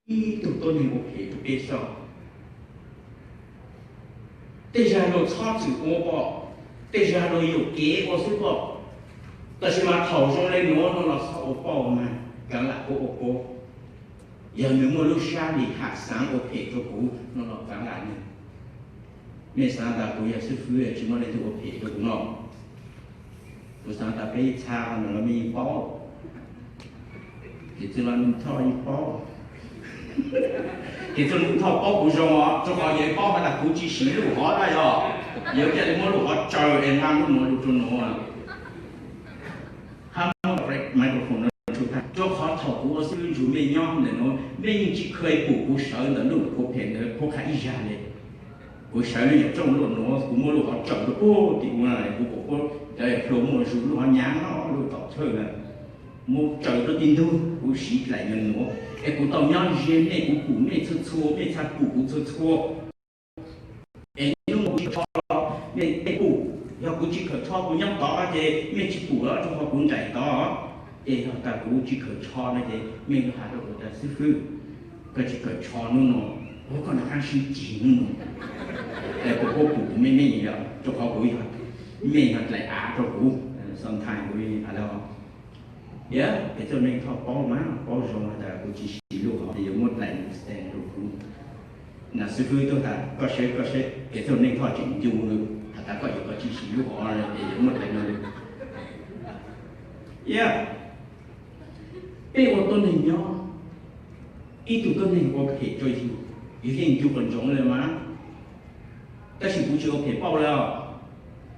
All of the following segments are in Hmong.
ib tug tuab neeg ua phem rau peb xwb. Tej zag luag txhob txwm ua pom, tej zag luag yuam kev ua xwb pom, tab sis mas thaum zoo le nuav no los txhob ua pauj mas, kaav lam kuv ua pauj. Yog nws muaj lub sab lim ham xaav ua phem rau kuv no los kaav lam nws. Mej xaav tas kuv yog xib fwb tsis muaj leej twg ua phem rau kuv no? Kuv xaav tas peb txha no los mej yeej paub, Kev Txwj Laug Neej Thoj yeej paub, Kev Txwj Laug Neej Thoj paub kuv zoo os, rau qhov yawg paub has tas kuv tsis siv lub hov na yog, yawg thiaj li muab lub hov tsaws es nqa lub nuav lug rau nuav. Hab muab microphone no tshua tag, rau qhov thaum kuv ua xib fwb nrug mej nyob ntawm nuav mej yeej tsis kheev pum kuv sawv ntawm lub phuv phem ntawd phuab qha ib zag le. Kuv sawv lub nyuam rooj luaj nuav, kuv muab lub hov tsaws rau puag tim ua, kuv pum puab cov hlua muaj zug lub hov nyaav no lub tom thawj na, muab tsaws rau tim ntug, kuv siv dlaim nyuag nuav es kuv tau nyob ze mej, kuv pum mej txhua txhua, mej txhaj pum kuv txhua txhua. Es hnub no kuv tsis khaws tsho los mej pum, yog kuv tsis khaws tsho kuv nyob tod ces mej tsis pum los rau qhov kuv nraim tod. Ces yog tas kuv tsis khaws tsho no ces mej yuav has rau kuv tas xib fwb, koj tsis khaws tsho hnub no, ua koj nov qaab sib ceg hnub no, es puas puab pum kuv mej mej yog, rau qhov kuv yog, mej yog dlaim av rau kuv. Sometimes kuv has le, yog Kev Txwj Laug Neej Thoj paub mas paub zoo has tas kuv tsis siv lub hov es yuav muab dlaim stand rau kuv. Nam xib fwb tuaj tas koj saib, koj saib, Kev Txwj Laug Neej Thoj tseem ncu lawm has tas koj yuav koj tsis siv lub hov es yuav muab dlaim no lawm. Yog peb ua tuab neeg nyob, ib tug tuab neeg ua phem rau yus, yus yeej ncu qhov ntsoov le mas. Tab sis kuv tsis ua phem pauj le os,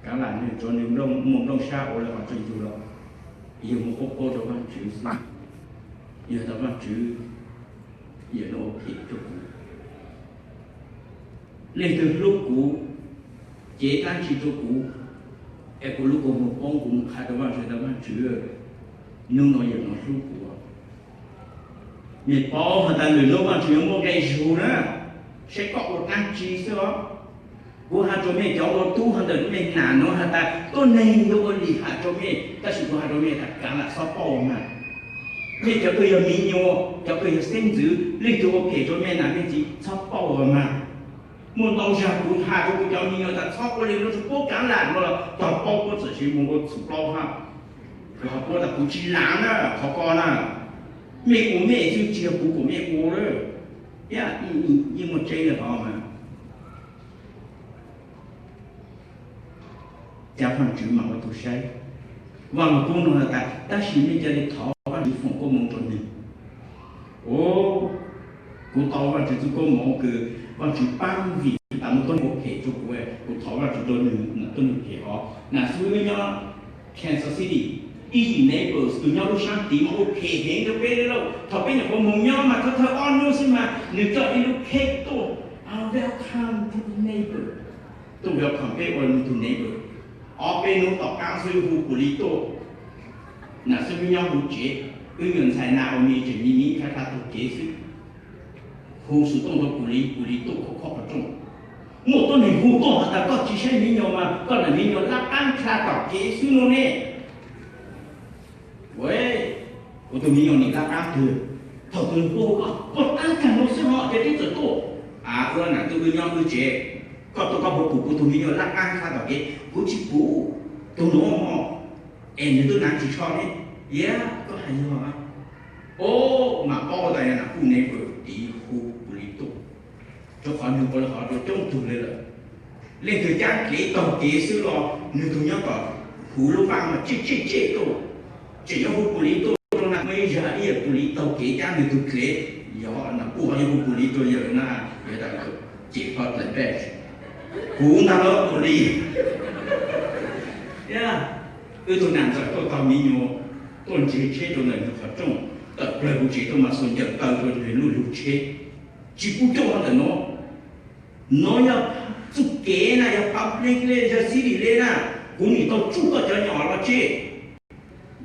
kaav lam nws tsuav nws muaj nplooj sab ua le qhov tsaug yug los, yug mus qub qub rau Vaajtswv xwb. Yog tas Vaajtswv, yog nws ua phem rau kuv, leej twg hlub kuv, cev dlaab tsi rau kuv, es kuv lub kua muag poob kuv mus qha rau Vaajtswv tas Vaajtswv, hnub no yog nws hlub kuv. Mej paub has tas lwm hnub Vaajtswv yuav muaj nqe zug na, saib koj ua dlaab tsi xwb os. Kuv has rua mej cov ua tub has ntawm mej nam nuav has tas tuab neeg yuav ua lim ham rua mej, tab sis kuv has rua mej tas kaav lam xob pauj mas. Mej cov kws yog miv nyuas, cov kws yog xeeb ntxwv, leej twg ua phem rua mej nam mej txiv xob pauj mas. Muaj ntau zag kuv has rua kuv cov miv nyuas tas txhob ua le nuav, tsi puab kaav lam nuav los tog paub puab txawm siv moog ua txhum plaub hab, puab tas kuv tsi laav na qhov ko na. Mej ua mej xwb tsi yog kuv kuas mej ua lawm. Yeej muaj tseeb le hov mas. Cas Vaajtswv mas ua tug saib. Vaaj Lug Kub nug has tas tab sis mej ca le thov Vaajtswv foom koob moov rua nwg. Kuv tau Vaajtswv txuj koob moov kws Vaajtswv paab vim tas muaj tuab neeg ua phem rua kuv, kuv thov Vaajtswv rua nwg, tuab neeg phem hov. Nam xib fwb nyob Kansas City, ib yim neighbors kws nyob lub saab tid mas ua phem heev rua peb le lauj. Thaum peb nyuam qhuav moog nyob mas thawj thawj ob nub xwb mas nwg coj ib lub cake tuaj, welcome to the neighbor, tuaj welcome peb ua nwg tug neighbor. Ob peb nub tom qaab xwb hu police tuaj. Nam xib fwb nyob huv tsev, wb nyuas ntxhais Naomi tseem miv miv dlha dlha taug kev xwb, hu xov tooj rua police, police tuaj khob khob qhov rooj. Muaj tuab neeg hu tuaj has tas koj tsi saib miv nyuas mas koj nam miv nyuas lab qaab dlha taug kev xwb no ne. Kuv tug miv nyuas nim lab qaab twg? Thaum twg hu koj puag taag kag nuav xwb hov ces peb txawm tuaj. Av, ua nam tub wb nyob wb tsev, koj tuaj koj puas pum kuv tug miv nyuas lab qaab dlha taug kev? Kuv tsi pum. Tug nuav mog, es nwg tub naav tsis tsho ne. Yog, koj has yog. O, mas paub tas yog nam kuj neighbor tiv hu police tuaj, rua qhov nwg ua le hov rua coob tug le lawm. Leej twg caab kev taug kev xwb los nwg tug nyob tom huv lub vaaj mas tsej tsej tsej tuaj, tseem yuav hu police tuaj rua na. Muaj ib zag ib yawm police taug kev caab nwg tug kev, yog nam kuj ho yuav hu police rua yawm na, yog tas ces ho dlaim peb, kuv ntag lawm police. Wb tug nam ntxawm tuaj taug miv nyuas, tuaj ntseg tsheb rua ntawm nwg qhov rooj, tawm plawg kuv tsev tuaj mas xuas ncaws taw rua nwg lub lug tsheb. Tsis pub coj ntawm nuav. Nuav yog txuj kev na, yog public le, yog city le na. Kuv nim tau tsuj koj cov nyom los tseg.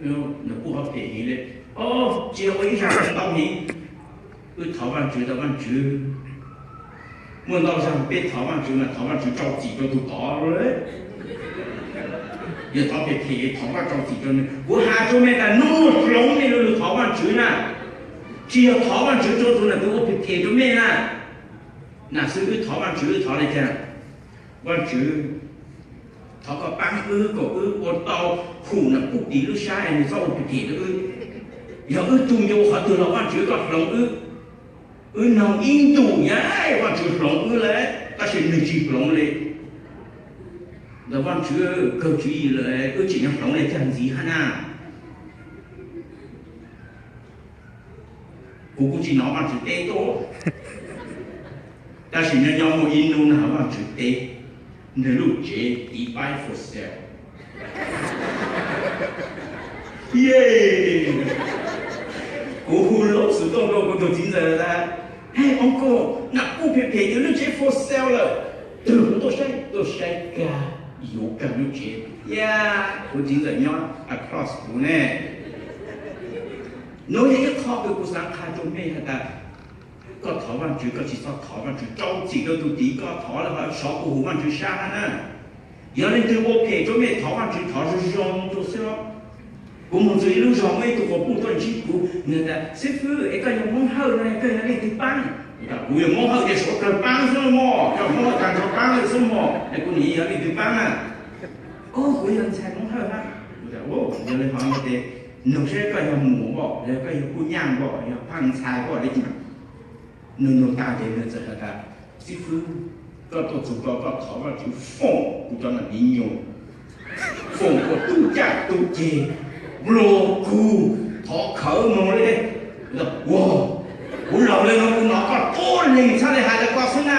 Nws kuj ho phem heev le. O, tsi yog ua ib zag ntau heev. Wb thov Vaajtswv tas Vaajtswv, muaj ntau zag peb thov Vaajtswv mas thov Vaajtswv rau txim rua tug tod. Yog thov phem phem thov Vaaj rau txim rua nwg. Kuv has rua mej tas nub nuav hloov mej lu lug thov Vaajtswv na, tsi yog thov Vaajtswv rua tug nam tug ua phem phem rau mej na. Nam xwb wb thov Vaajtswv, wb thov le caag? Vaajtswv, thov koj paab wb kom wb ua tau hum nam puj tim lub sab es nwg txhob ua phem rau wb. Yog wb tug nco qhov twg los Vaajtswv koj hloov wb. Wb noog ib ntus yam Vaajtswv hloov wb lawm, tab sis nwg tsi hloov le. Ntawm Vaajtswv kawg tswv yim lawm, wb tseem yuav hloov le caag ntxiv hab na? Kuv kuj tsi nov Vaajtswv teb tuaj, tab sis nyob nyob muaj ib nub na Vaajtswv teb, nwg lub tsev tiv paib for sale. Yej, kuv hu lub xov tooj rua kuv tug txiv ntxawm tas, Hey uncle, nam puj phem phem nwg lub tsev for sale lawm. Tug kuv tuaj saib, tuaj saib kag, yuav kag lub tsev. Yaj, kuv txiv ntxawm nyob across kuv ne. Nuav yog ib qho kws kuv xaav qha rua mej has tas, koj thov Vaajtswv, koj tsi txhob thov Vaajtswv rau txim rau tug tiv koj thov lawm, ho sov kuv huv Vaajtswv sab hab na. Yog leej twg ua phem rua mej, thov Vaajtswv thov zoo zoo rua xwb os. Kuv moog txug ib lub zog, muaj ib tug quas puj tuaj ntsib kuv, nwg tas, Xib fwb, es koj yog Moob Hawj no, koj yog leej twg paab? Kuv tas, Kuv yog Moob Hawj ces suav kawg paab xwb mog, koj Moob Hawj taag nrho paab lawm xwb mog, es kuv nwg yog leej twg paab na? O, kuv yog ntxhais Moob Hawj hab. Kuv tas, Yog le hov no ces noog seb koj yog muam npaum, los koj yog kuj nyaj npaum, yog phaj ntxhais npaum le caag? Nwg nug taag ces nwg txawm has tas, Xib fwb, koj tuaj txug ko koj thov Vaajtswv foom kuv cov nam miv nyuas, foom kuas tub caj tub ceg, nplua kug, thov khawv moog le. Ua, kuv laug le nuav kuv nov koj tuab leeg txhaj le has le ko xwb na.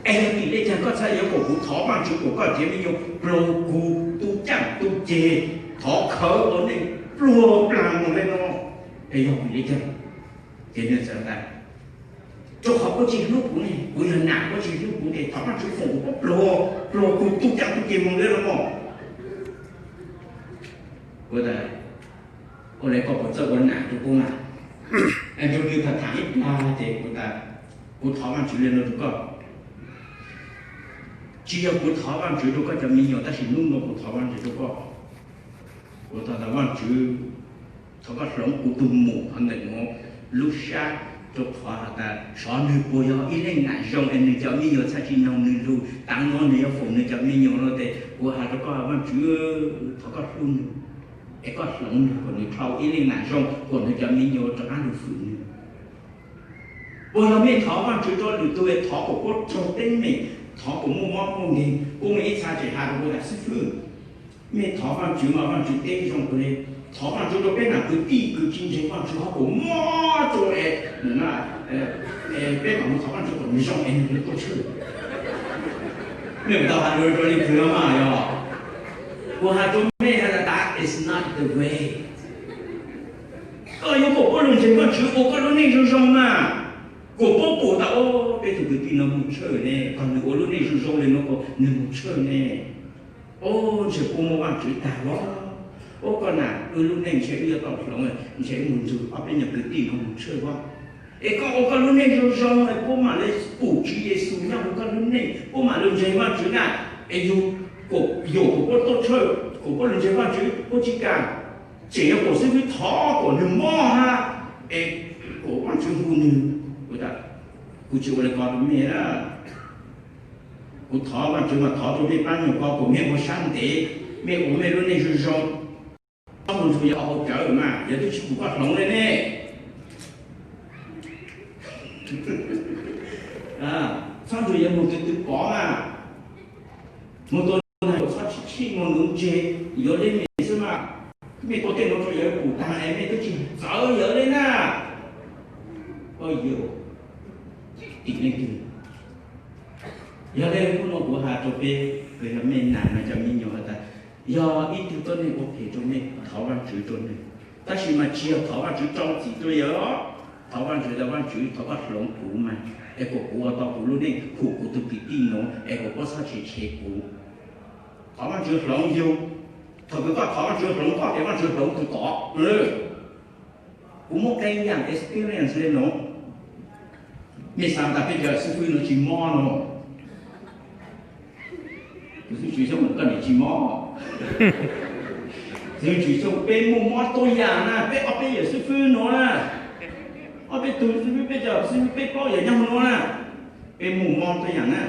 Es yog vim le caag koj txhaj yuav kom kuv thov Vaajtswv kom koj cov me nyuam nplua kug, tub caj tub ceg, thov khawv ua neej pluag plaag moog le nuav? Es yog vim le caag? Ces nwg txawm tas, Rua qhov puab tsi hlub kuv ne, kuv yog nam puab tsi hlub kuv ces thov Vaajtswv foom kuas puab pluag, pluag kug tub caj tub ceg moog le nuav mog. Kuv tas, Ua le koj puas txawj ua nam rua kuv mas? Nrug nwg tham tham ib plag ces kuv tas, Kuv thov Vaajtswv le nuav rua koj, tsi yog kuv thov Vaajtswv rua koj cov me nyuam, tab sis nub nuav kuv thov Vaajtswv rua koj. Kuv thov tas, Vaajtswv, thov koj hloov kuv tug muam hov ntawm nuav lub sab rua qhov has tas sov nwg puas yog ib leej nam zoo es nwg cov me nyuam txhaj tsi noog nwg lug. Taav nuav nwg yuav foom nwg cov me nyuam no tes kuv has rua koj, Vaajtswv, thov koj hlub nwg, es koj hloov nwg kom nwg dhau ib leej nam zoo kom nwg cov me nyuam rov qaab lug fwm nwg. Puas yog mej thov Vaajtswv rua lwm tug es thov kom puab raug teeb meem, thov kom muaj mob muaj nkeeg? Puab muaj ib txha tseem has rua kuv tas, Xib fwb, mej thov Vaajtswv mas Vaajtswv teb zoo kawg le. Thov Vaajtswv rua peb nam kwv tij kws tsi ntseeg Vaajtswv ho kom mob rua es, peb mam mus thov Vaajtswv kom nwg zoo es nwg tuaj tshwj. Mej tau has rua leej twg mas yog? Kuv has rua mej has tas, that is not the way. Koj yuav kom puab lug ntseeg Vaajtswv ua koj lub neej zoo zoo mas, kom puab pum tas, o, peb tug kwv tij no moog tshwj ne, thaus nwg ua lub neej zoo zoo le nuav kom nwg moog tshwj ne. O, ntshe puab muaj Vaajtswv tag los. O, koj nam, wb lub neej ntshe wb yuav tau hloov, ntshe wb moog nrug ob peb nyuag kwv tij no moog tshwj os. Es koj ua koj lub neej zoo zoo es puab mam le pum Tswv Yexus nyob huv koj lub neej, puab mam lug ntseeg Vaajtswv na. Es yug kom, yug kom puab tuaj tshwj, kom puab lug ntseeg Vaajtswv puab tsi kam, tseem yuav kom xib fwb thov kom nwg mob hab, es kom Vaajtswv hu nwg. Kuv tas, kuv tsi ua le ko rua mej na. Kuv thov Vaajtswv mas thov rua mej paab nyuag ko kom mej ua sab ntev, mej ua mej lub neej zoo zoo. Txhob moog nrug yawg hauv cawv mas, yawg twb tsi pum koj hloov le ne. Txhob nrug yawg moog tw tw pov mas, moog tua na, txhob tsi tshij moog nuv ntseg, yuav le mej xwb mas. Mej tua tej nuav rua yawg pum taag es mej twb tsi txawv yawg le na. Yog le kuv nuav kuv has rua peb kws yog mej nam mas cov me nyuam has tas, yog ib tug tuab neeg ua phem rua mej, thov Vaajtswv rua nwg, tab sis mas tsi yog thov Vaajtswv rau txim rua yawg. Thov Vaajtswv tas, Vaajtswv, thov koj hloov kuv mas, es kom kuv ua tau kuv lub neej hum kuv tug kwv tij nuav es kom puab txhob tshev tshev kuv. Thov Vaajtswv hloov yug. Thaus kws koj thov Vaajtswv hloov koj ces Vaajtswv hloov tug tod. Kuv muaj qee yaam experience le nuav. Mej xaav tas peb cov xib fwb nuav tsi mob no. Xib fwb Tswv Xyooj koj nim tsi mob. Xib fwb Tswv Xyooj peb muaj mob tuab yaam na, peb ob peb yawm xib fwb nuav na. Ob peb tug xib fwb peb cov xib fwb peb plaub yog nyob hauv nuav na, peb muaj mob tej yam na.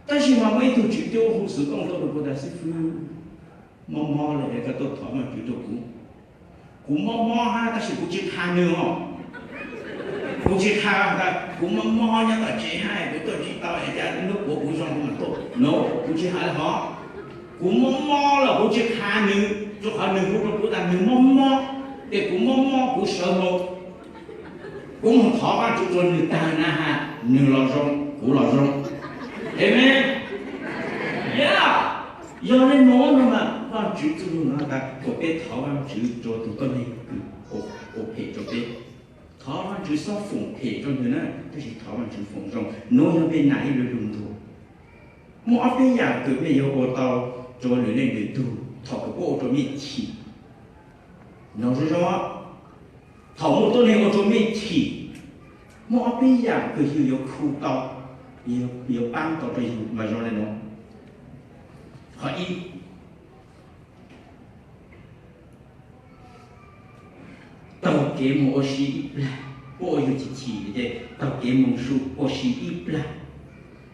Tab sis mas muaj ib tug tswv cuab hu xov tooj tuaj rau kuv tas, xib fwb, mob mob lawm es koj tuaj thov Vajtswv rau kuv. Kuv mob mob hab tab sis kuv tsis qha nws os. Kuv tsis qha tas kuv mob mob nyob tom tsev hab kuv tuaj tsis tau es cas hnub puav kuv zoo kuv mam tuaj no. Kuv tsis hais li hov. Kuv mob mob los kuv tsis qha nws, rau qhov nws hu rau kuv tas nws mob mob, es kuv mob mob kuv sawv mus. Kuv mus thov Vajtswv rau nws tag na has, nws los zoo, kuv los zoo. Amen. Yog, yog li nuav no mas Vajtswv txuj lug no tas kom peb thov Vajtswv rau tus tuab neeg kws ua phem rau peb. Thov Vajtswv xob foom phem rau ntawd na, tab sis thov Vajtswv foom zoo. Nuav yog peb nam ib lub lug ntuag. Muaj ob peb yam kws mej yuav ua tau rau lwm leej lwm tug thaum kws puab ua rau mej chim. Nov zoo zoo, thaum muaj tuab neeg ua rau mej chim, muaj ob peb yam kws yug yuav khu tau, yuav paab tau rau yug mas zoo li no. Qhov ib, taug kev mus ua si ib plag, puab ua yug chim chim ces taug kev mus su ua si ib plag.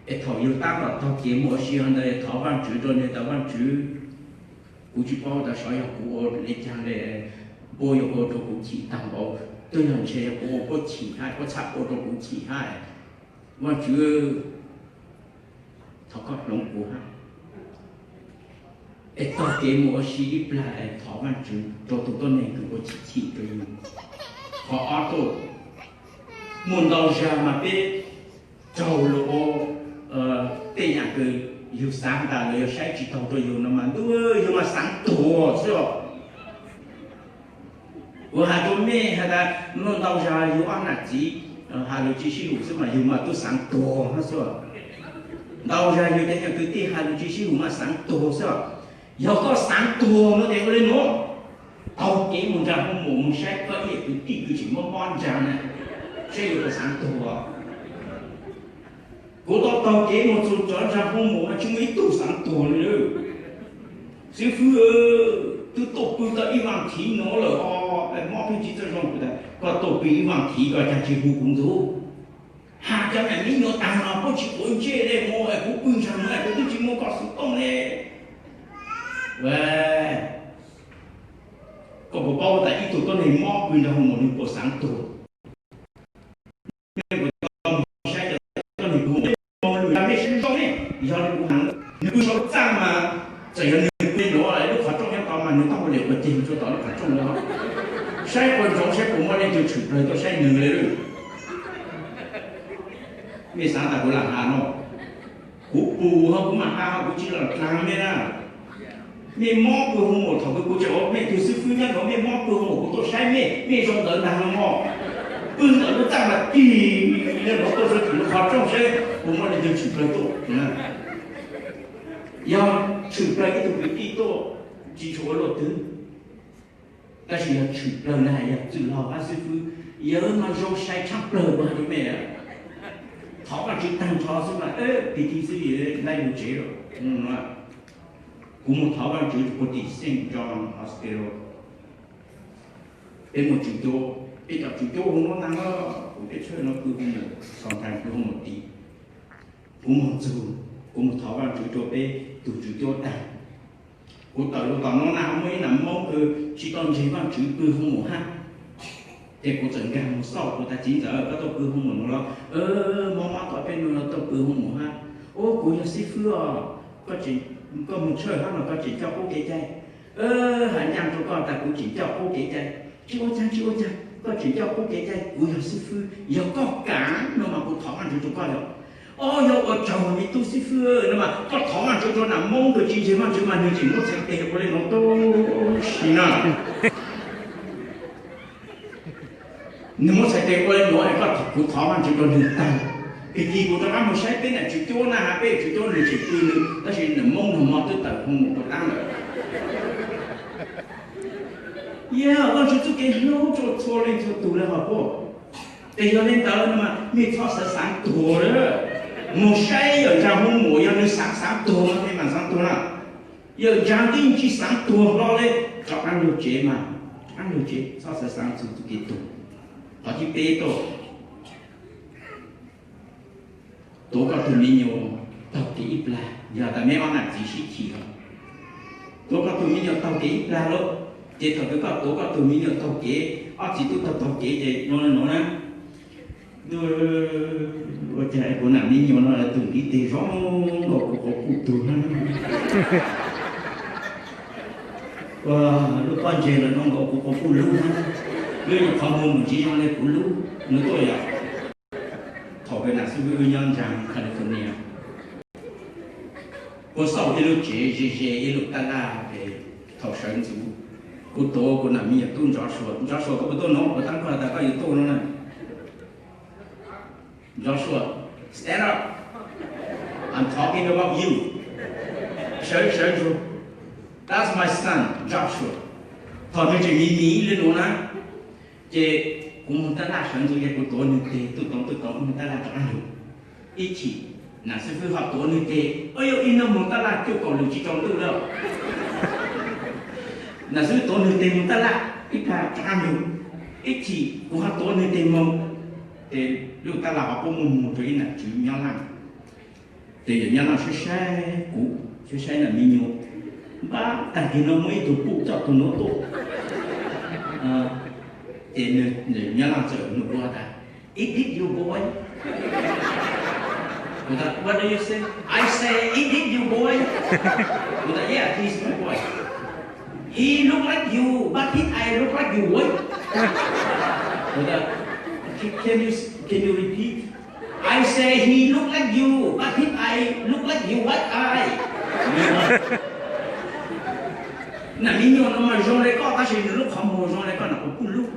Es thaum yug tab tom taug kev mus ua si ho ntawd thov Vajtswv rau nws tas Vajtswv, kuv tsis paub tas xyov yog kuv ua li cas le, puab yuav ua rau kuv chim tag npaum, twb yog ntshe yog kuv ua puab chim hab puab txhaj ua rau kuv chim hab. Vajtswv, thov koj hloov kuv hab. Es taug kev mus ua si ib plag es thov Vajtswv rau tus tuab neeg kws ua chim chim rau yug. Qhov ob tuaj, muaj ntau zag mas peb raug luag ua tej yam kws yug xaav tas luag yuav saib tsis taug rau yug no mas ntuj, yug mas xaav tuag xwb os. Kuv has rua mej has tas muaj ntau zag yug ob nam txiv has lug tsis sib hum xwb mas yug mas tub xaav tuag hab xwb. Ntau zag yug tej yam kwv tij has lug tsis sib hum mas xaav tuag xwb. Yog koj xaav tuag no tes ua le nuav, taug kev mus nraag hoo mum mus saib koj ib yam kwv tij kws tseem mob mob nraag na, saib yog koj xaav tuag. Kuv tau taug kev mus txug cov nraag hoo mum mas tsis muaj ib tug xaav tuag li. Xib fwb, twb tuaj pw tau ib vaam thiv nuav lawm os, mob pheej tsis txawj zoo. Kuv tas koj tuaj pw ib vaam thiv koj caag tsis hu kuv ntxuv? Has cov nam mib nyuam taag no puab tsis quav ntsej le mus, kuv pw nraag nuav kuv twb tsis muaj koj xov tooj le. Koj puas paub tas ib tug tuab neeg mob pw nraag hoo mum nwg puas xaav tuag? Mej puas tau saib cov tuab neeg pw hoo mum, mej sib zoo ne, yog li kuv has, nwg pw saum txaaj mas txawm yog nwg pw nuav lub qhov rooj nyob tod mas nwg tau ua liam ua ceg rua tom lub qhov rooj nuav, saib quas ntsoov saib puas muaj leej twg tshwm plawg tuaj saib nwg le. Mej xaav tas kuv lam has no, kuv pum ho kuv mam has, kuv tsis lam dlaag mej na. Mej mob pw hoo mum thaum kws kuv tseem ua mej tug xib fwb nyob nuav, mej mob pw hoo mum kuv tuaj saib mej, mej zoo ntawd ntaag no mog. Pw ntawm lub txaaj mas tig le nuav tuaj saib tim lub qhov rooj saib puas muaj leej twg tshwm plawg tuaj. Yog tshwm plawg ib tug kwv tij tuaj tsis tshua ua luaj twg, tab sis yog tshwm plawg na yog txwj laug hab xib fwb, yawg mas zoo sai tshaj plawg kuv has rua mej. Thov Vaajtswv taag nrho xwb mas pig tig xwb lawv yug tsev lawm. Kuv mus thov Vaajtswv rua puag tim Saint John Hospital. Peb muaj tswv cuab, peb cov tswv cuab hu nuav taag, kuv peb tshawj no pw hoo mum, sometimes pw hoo mum tid. Kuv moog txug, kuv mus thov Vaajtswv rua peb tug tswv cuab taag, kuv tawm lug tom nuav na muaj ib nam Moob kws tsis tau ntseeg Vaajtswv pw hoo mum hab. Ces kuv txawm nkaag mus xauj kuv tas txiv ntxawm koj tuaj pw hoo mum nuav los? Mob mob tom peb nuav los tuaj pw hoo mum hab. Ua kuv yog xib fwb os, koj moog tshawj hab los koj tseem coj qub kev cai. Has ncaaj rua koj tas kuv tseem coj qub kev cai. Tsis ua caag tsis ua caag, koj tseem coj qub kev cai, kuv yog xib fwb, yog koj kaav no mas kuv thov Vaajtswv rua koj yog. Ob, yog ua tsaug me tub xib fwb no mas koj thov Vaajtswv rua nam Moob kws tsis ntseeg Vaajtswv mas nwg tseem muab txhais tes ua le nuav tub si na. Nwg muab txhais tes ua le nuav, koj, kuv thov Vaajtswv rua nwg taag. Pig tig kuv rov qaab moog saib peb nam tswv cuab na has, peb tswv cuab nwg tseem pw nwg, tab sis nam Moob nwg mob twb tawm hoo mum rua dlaab lawm. Yog Vaajtswv txuj kev hlub rua txhua leej txhua tug le hov puab. Ces yog le ntawd no mas mej txhob xav xaav tuag lawm. Moog saib yawm ntsaag hoo mum, yog nwg xaav xaav tuag no mej maam xaav tuag na. Yawm ntsaag tib tsi xaav tuag hlo le, rov qaab lug tsev mas, qaab lug tsev, txhob xav xaav txug txuj kev tuag. Qhov thib peb tuaj, tuav koj tus me nyuam taug kev ib plag, yog tas me ob nam txiv sib chim os. Tuav koj tus me nyuam taug kev ib plag lauj, ces thaum twg koj tuav koj tus me nyuam taug kev, ob txiv tub taug taug kev ces no no na, ua cas kuv nam me nyuam no tus ntiv tes zoo nkaus kuv quav puj tug na, lub pob ntseg los zoo nkaus kuv quav puj lub na, lub nyuam qhov muag mus tsis zoo li kuv lub, nws tuaj yom. Thaum kawg nam xib hwb wb nyob ntsa California, kuv xauj ib lub tsev ze ze ib lub tab laj es thaum sawv ntxuv, kuv tuav kuv nam me nyuam tub Ntsov Sua, Ntsov Sua koj puas tuaj no, kuv tab kuv has tas koj yuav tuaj no na. Ntsov Sua, stand up, I'm talking about you. Sawv, sawv ntxuv, that's my son Joshua. Thaum nws tseem me me li no na, ces kuv moog tab laj sawv ntxuv ces kuv tuav nws tes tuj toov tuj toov moog tab laj rov qaab lug. Ib chim nam xib hwb ho tuav nws tes, ua yog ib nub moog tab laj cuaj kaum lwm tsis tsaus ntuj lawm. Nam xib hwb tuav nws tes moog tab laj ib plag rov qaab lug. Ib chim kuv ho tuav nws tes moog, ces lub tab laj ho puab muaj moog rua ib nam tswv Nyab Laj. Ces yawm Nyab Laj saib saib kuv, saib saib nam me nyuam, npab tag kis no muaj ib tug puj coj tug nuav tuaj. Ces Nyab Laj txawm nug kuv tas, Is this your boy? Kuv tas, What do you say? I say, Is this your boy? Kuv tas, Yeah, he's my boy. He look like you, but his eye look like your wife. Kuv tas, Can you, can you repeat? I say he look like you, but his eye look like your wife eye. Nam me nyuam no mas zoo le koj tab sis nws lub qhov muag zoo le koj nam quav puj lub.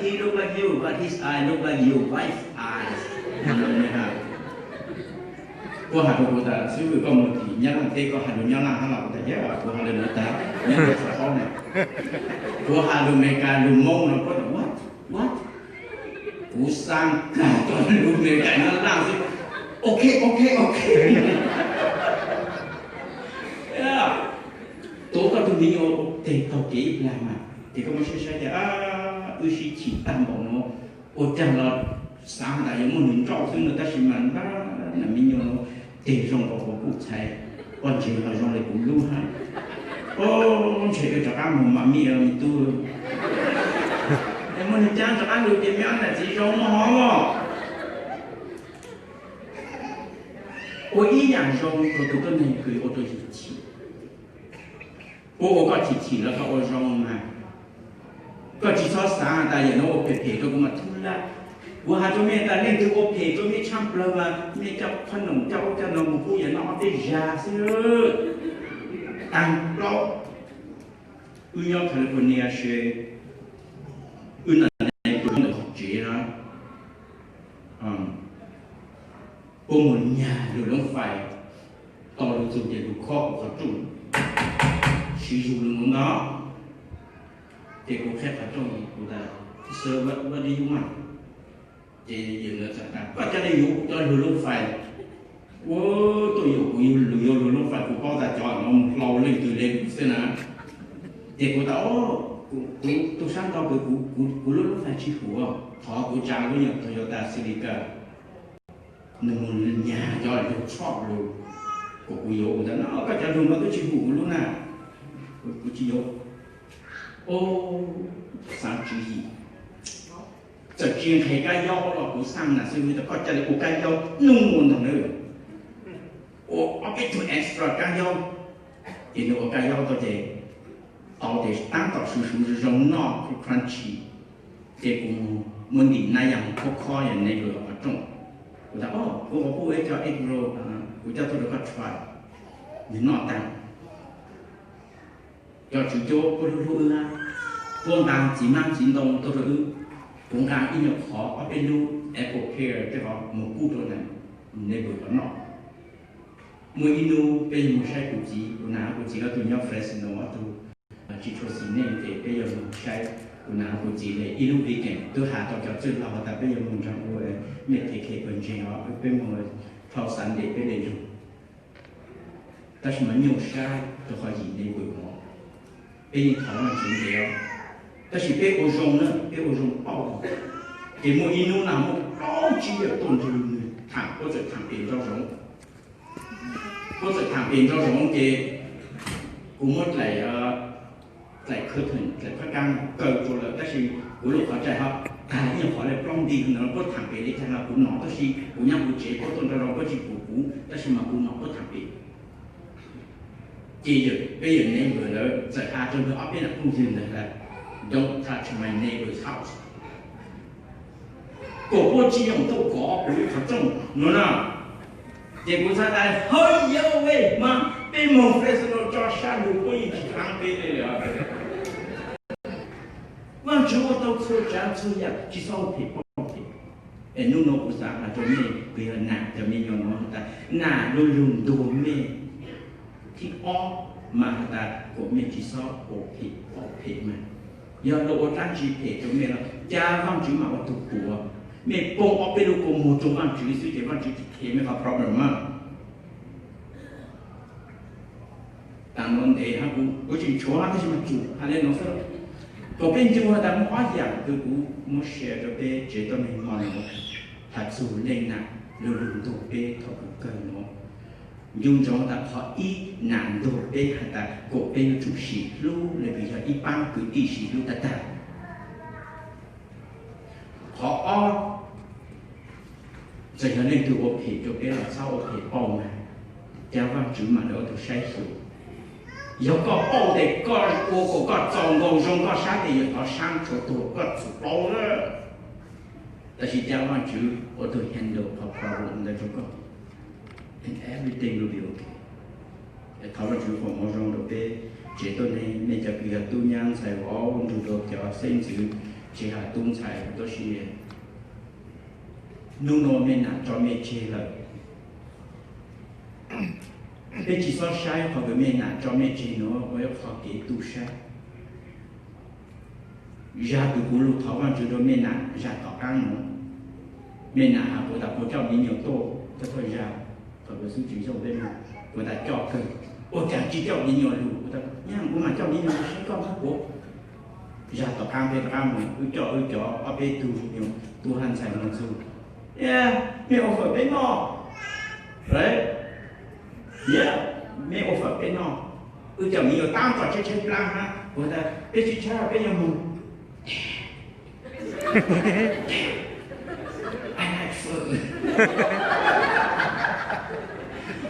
He look like you, but his eye look like your wife eye. Puab has rua kuv tas, Xib Fwm, koj moog tim Nyab Laj teb koj has lug Nyab Laj hab los? Kuv tas, Yog, kuv has lug Amelikas, Nyab Laj tsi paub na. Kuv has lug Amelikas lug Moob no. Puab tas, What? What? Kuv xaa kag koj lug Amelikas Nyab Laj xwb. Ok, ok, ok. Tuav koj tug me nyuam tes taug kev ib plag mas, ces koj muab saib saib tas, wb sib chim tag npaum no, ua caag los xaav tas yuav muaj nws nrauj xwb no, tab sis mas npab nam me nyuam no tes zoo nkaus kuv kuj txhais, pob ntseg ho zoo le kuv lub hab. Ntshe wb rov qab moog mam mej los me tub, es muaj nws caab rov qab lug ces me ob nam txiv zoo mog hov. Ua ib yaam zoo rua tug tuab neeg kws ua rua yus chim. Puab ua koj chim chim los koj ua zoo mas, koj tsi txhob xaav tas yam nuav ua phem phem rua kuv mas thub laj. Kuv has rua mej tas leej twg ua phem rua mej tshaaj plawg mas mej coj qhob noom coj ub coj no moog pub yam noj ob peb zag xwb. Taag plaub, wb nyob California se, wb nam neeg tug ntawm tsev na, puab moog nyag lug loob fais, to lug txug ces lug khob kuv qhov rooj, siv zug lug ntawd. Ces kuv qheb qhov rooj, kuv tas, Sir, what, what do you want? Ces yawg ntawd txawm tas, Koj ca le yuav kuv cov lug loob fais. Ua, tuaj yuav kuv lug yuav lug loob fais, kuv paub tas cov no moog hlau leej twg le xwb na. Ces kuv tas, Kuv tug sab ntau kws kuv lub loob fais tsi huv, thov kuv tsa lub nyuag Toyota Celica, nwg moog nyag cov lug tshoj lug, kuv, kuv yuav. Kuv tas, No, koj cov lug no twb tsi huv kuv lub na, kuv tsi yuav. Xaav tswv yim, txawm tsi nqhes kab yaub los kuv xaaj nam xib fwb tas koj ca le ua kab yaub nub ua ntag na, ua ob peb tug extra kab yaub. Ces nws ua kab yaub tau ces tau ces taab tom suv suv zoo zoo noj crunchy. Ces kuv muab ntim nab yas khob khob yog neighbor qhov rooj. Kuv tas, Kuv quav puj ib co egg roll, kuv coj tuaj rau koj try. Nws noj taag. Cov tswv cuab puab hlub hlub wb na, puab nqa txiv maab txiv ntoo tuaj rau wb. Kuv nqa ib nyuag qhov ob peb lub apple pear tej qhov moog kuj rau nam neighbor qhov noj. Muaj ib nub peb yuav moog saib kuv txiv, kuv nam kuv txiv ob tug nyob Fresno ob tug tsi tshua xis neej ces peb yuav moog saib kuv nam kuv txiv le ib lub weekend. Twb has tau cov txwj laug has tas peb yuav moog nraag ua mej kheev kheev pawg ntseeg os, peb moog dhau Sunday peb le lug. Tab sis mas nyuaj sab rua qhov yim neighbor os, peb yeej thov Vaajtswv ntev os. Tab sis peb ua zoo na, peb ua zoo pauj. Ces muaj ib hnub na muaj plaub tsib yawm tuaj nrog nws tham, puab txawm tham pem nraum zoov, puab txawm tham pem nraum zoov ces kuv muab dlaim, dlaim curtain, dlaim phab kaab kaw rua lawm, tab sis kuv lub qhov rais ho tag ib nyuag qhov le plaub nti ntawd, puab tham pem li cas no kuv nom, tab sis kuv nyob kuv tsev, puab tuaj nraum zoov puab tsis pum kuv, tab sis mas kuv nom puab tham pem. Ces peb yawm neighbor ntawd txawm has rua nkawd ob peb nam phooj ywg ntawd tias, Don't touch my neighbor's house. Kom puab tsis yoom tuaj kov kuv lub qhov rooj no na. Ces kuv txhais tas, Hawb yawb, mas peb moog Fresno tso sab lug puab yeej tsis hlaav peb le. Vaajtswv ua tau txhua tsaav txhua yaam, tsis txhob ua phem pauj phem. Es nub nua kuv xaav has rua mej, kuv yog nam cov me nyuam nuav has tas nam lu lug ntuag mej. Thib ob mas has tas kom mej tsis txhob ua phem pauj phem mas. Yog luag ua dlaab tsi phem rua mej los ca Vaajtswv mas ua tug puav. Mej poob ob peb lub kua muag rua Vaajtswv xwb ces Vaajtswv tsis them mej qhov problem mas. Taam nuav ntev hab kuv tseem tshuav hab tab sis mas tsum has le nuav xwb. Kom peb ncu has tas muaj ob yaam kws kuv muab share rua peb tsev tuab neeg hmo nuav, has txug leej nam lu lug ntuag peb thaum kawg nuav. Ncu ntsoov tas qhov ib, nam ntuag peb has tas kom peb yuav tsum sim hlub le yog ib paab kwv tij sim hlub tag tag. Qhov ob, txawm yog leej twg ua phem rua peb los txhob ua phem pauj mas, ca Vaajtswv mas lawv ua tug saib xyuas. Yog koj pauj tes koj ua kom koj txaus nkaus zoo koj sab tes yuav thov saab tshuav tuag koj txhum pauj lawm. Tab sis ca Vaajtswv ua tug handle qhov problem ntawd rua koj. And everything will be okay. Thov Vaajtswv foom hmoov zoo rua peb tsev tuab neeg, mej cov kws yog tub nyab ntxhais vauv, nrug rua cov xeeb ntxwv, tsis has tub ntxhais tuab si. Nub nua mej nam tso mej tseg lawm. Peb tsis txhob saib qhov kws mej nam tso mej tseg nuav ua ib qho kev tu sab. Zag kws kuv lug thov Vaajtswv rua mej nam zag tom qaab nuav, mej nam has kuv tas puas coj miv nyuas tuaj, thawj thawj zag, thaum kws xub tsis zoo peb mog, kuv tas coj kawg, ua caag tsis coj miv nyuas lug, kuv tas nyaj kuv mam coj miv nyuas lug saib koj hab puav. Zag tom qaab peb rov qaab moog, wb coj wb cov ob peb tug me nyuam tub hab ntxhais moog txug. Mej ua fawm peb noj. Right? Yeah, mej ua fawm peb noj. Wb coj miv nyuas taab tom tshaib tshaib plaab hab, kuv tas peb tsis tshaib peb yuav moog.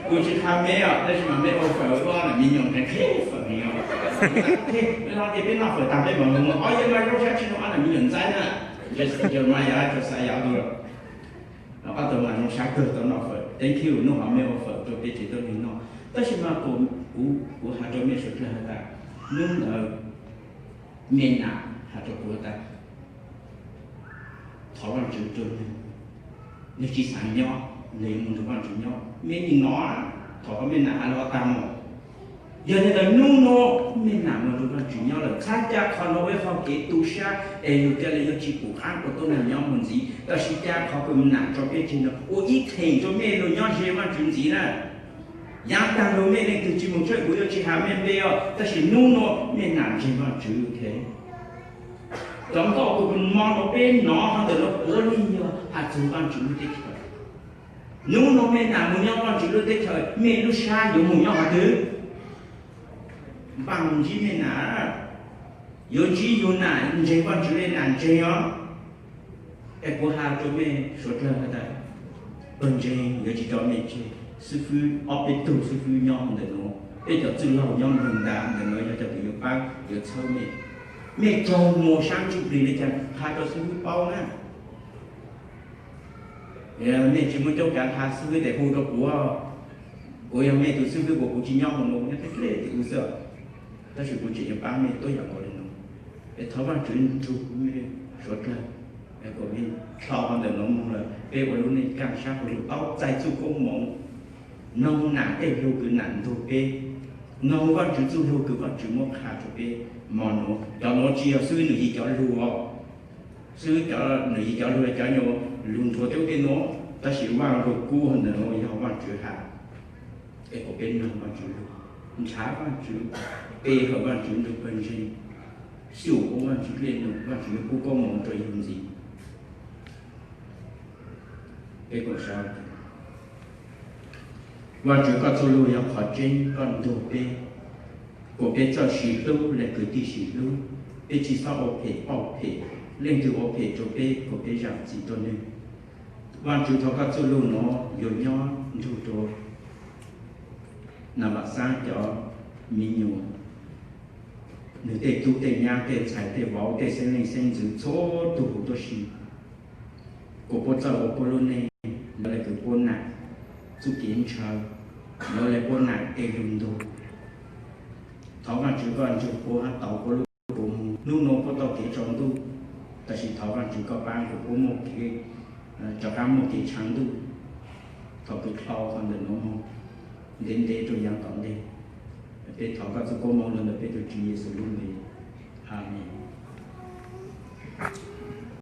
Kuv tsis qha mej os, tab sis mas mej ua fawm ua nam miv nyuas qhev qhev fawm heev os. Mej los ces peb noj fawm taag peb mam moog mus. Ob yawg mas zoo sab tsi noj ob nam miv nyuas ntxaib na. Jeremiah, Josiah ob tug, ob tug mas zoo sab kawg tau noj fawm. Thank you, nub hov mej ua fawm rua peb tsev tuab neeg noj. Tab sis mas kuv, kuv has rua mej suav dlawg has tas, nub ntawd mej nam has rua kuv tas, thov Vaajtswv rua nwg, nwg tsis xaav nyob, nwg yuav moog nrug Vaajtswv nyob. Mej nim no, thov koj mej nam has le tag mog. Yog le ntawd nub nua mej nam moog nrug Vaajtswv nyob lawm, txhab ca qhov nuav ua ib qho kev tu sab es lug ca le yuav tsis pum qaab ua tuab neeg nyob moog ntxiv. Tab sis ca qhov kws nam tso peb tseg nuav ua ib theem rua mej lug nyob ze Vaajtswv ntxiv na. Yaav taag lug mej leej twg tsis moog tshawj kuv yuav tsis has mej npe os, tab sis nub nua mej nam ntseeg Vaajtswv, ok? Cov nkauj kws mo nuav peb nov hov ntawm nuav puav leej yog has txug Vaajtswv lub teb chaws. Nub nua mej nam moog nyob Vaajtswv lub teb chaws, mej lub sab yuav moog nyob qhov twg? Npaaj ntsib mej nam, yuav ntsib yug nam ntseeg Vaajtswv le nam ntseeg os. Es kuv has rua mej suav dlawg has tas, pawg ntseeg yuav tsis tso mej tseg. Xib fwb, ob peb tug xib fwb nyob ntawm nuav, peb cov txwj laug nyob nrug ntaag ntawm nuav yog cov kws yuav paab yuav txhawb mej. Mej raug muag saab ntsuj plig le caag qha rua xib fwb paub na. Mej tsis muaj caub kaav qha xib fwb tes hu rua kuv, kuv yog mej tug xib fwb kuas kuv tsis nyob hauv nuav, kuv nyob teb dlej tim kuv xwb. Tab sis kuv tseem yuav paab mej tuab yaam nkaus le nuav. Es thov Vaajtswv nrug mej suav dlawg, es kuas mej dlhau ntawm nuav moog lawm peb ua lub neej kaaj sab kuas lug tau txais txuj koob moov. Noog nam tej lug kws nam ntuag peb, noog Vaajtswv txuj lug kws Vaajtswv muab qha rua peb. Mo nuav cov nuav tsis yog xib fwb Nwm Yis cov lug os. Xib fwb Nwm Yis cov lug, cov nyuas lug nthuav teb ub teb nuav, tab sis Vaaj Lug Kub ntawm nuav yog Vaajtswv has. Es kuas peb noog Vaajtswv lug, nrhav Vaajtswv, pe hawm Vaajtswv nrug pawg ntseeg. xyuam ua Vajtswv dej num, Vajtswv yuav pub koob hmoov rau yus ntxiv. Vajtswv koj txuj lug yog qhov tseeb, koj ntuag peb, kuas peb txawj sib hlub le kwv tij sib hlub. Peb tsis txhob ua phem pauj phem, leej twg ua phem rau peb kuas peb zam txim rau nws. Vajtswv thov koj txuj lug nuav yuav nyob nrug rua Nas Vam Xaab cov me nyuam, nws tej tub tej nyab, tej ntxhais tej vauv, tej xeeb leej xeeb ntxwv txhua tug huv tuab si, kuas puab txawj ua puab lub neej, lawv le kws puab nam txuj kev ntshaw, lawv le puab nam tej lug ntug. Thov Vajtswv koj nrug puab hab tau puab lub puv moog. Nub nuav puab tau kev tsaus ntuj, tab sis thov Vajtswv koj paab kuas puab muaj kev, rov qaab muaj kev tshav ntuj, thov kws dlhau qhov ntawm nuav moog ntev ntev rua yaav tom ntej. Peb thov koj txuj koob hmoov lug ntawm peb tug Tswv Yexus lub npe, Amees.